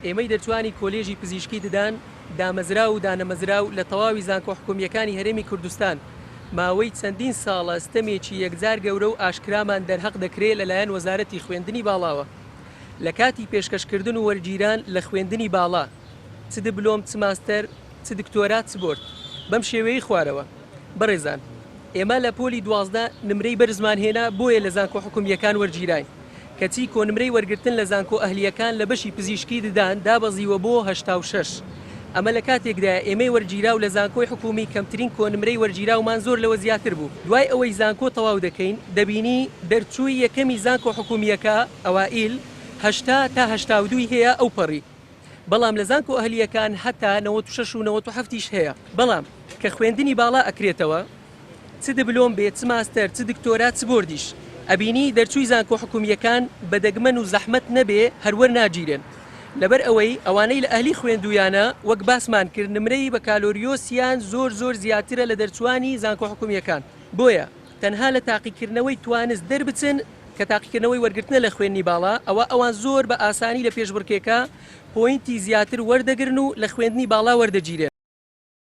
ئێمەی دەرچوانی کۆلێژی پزیشکی ددان، دامەزراو و دانەمەزراو لە تەواوی زانکۆ حکومییەکانی هەرێمی کوردستان، ماوەی چەندین ساڵە ستەمێکی یەکجار گەورە و ئاشکرامان دەرهەق دەکرێ لەلایەن وەزارەتی خوێندنی باڵاوە لە کاتی پێشکەشکردن و وەرگیران لە خوێندنی باڵا، چ دبلۆم چ ماستەر چ دکتۆرا چ بۆرد، بەم شێوەیەی خوارەوە. بەڕێزان ئێمە لە پۆلی 12 نمرەی بەرزمان هێنا بۆیە لە زانکۆ حکومییەکان وەرگیراین، کەچی کۆنمرەی وەرگرتن لە زانکۆ ئەهلییەکان لە بەشی پزیشکی ددان دابەزیوە بۆ 86. ئەمە لە کاتێکدایە ئێمەی وەرگیراو لە زانکۆی حکومی کەمترین کۆنمرەی وەرگیراومان زۆر لەوە زیاتر بوو. دوای ئەوەی زانکۆ تەواو دەکەین دەبینی دەرچووی یەکەمی زانکۆ حکومییەکە، ئەوائیل، 80 تا 82 ی هەیە ئەوپەڕی. بەڵام لە زانکۆ ئەهلییەکان هەتا 96 و 97 یش هەیە. بەڵام کە خوێندنی باڵا ئەکرێتەوە چ دبلۆم بێ چ ماستەر چ دکتۆرا چ بۆردیش ئەبینی دەرچووی زانکۆ حکومییەکان بە دەگمەن و زەحمەت نەبێ هەر وەرناگیرێن لەبەر ئەوەی ئەوانەی لە ئەهلی خوێندوویانە وەک باسمان کرد نمرەی بەکالۆریۆسیان زۆر زۆر زیاترە لە دەرچووانی زانکۆ حکومییەکان بۆیە تەنها لە تاقیکردنەوەی توانست دەربچن کە تاقیکردنەوەی وەرگرتنە لە خوێندنی باڵا ئەوا ئەوان زۆر بە ئاسانی لە پێشبڕکێکە point ی زیاتر وەردەگرن و لە خوێندنی باڵا وەردەگیرێن.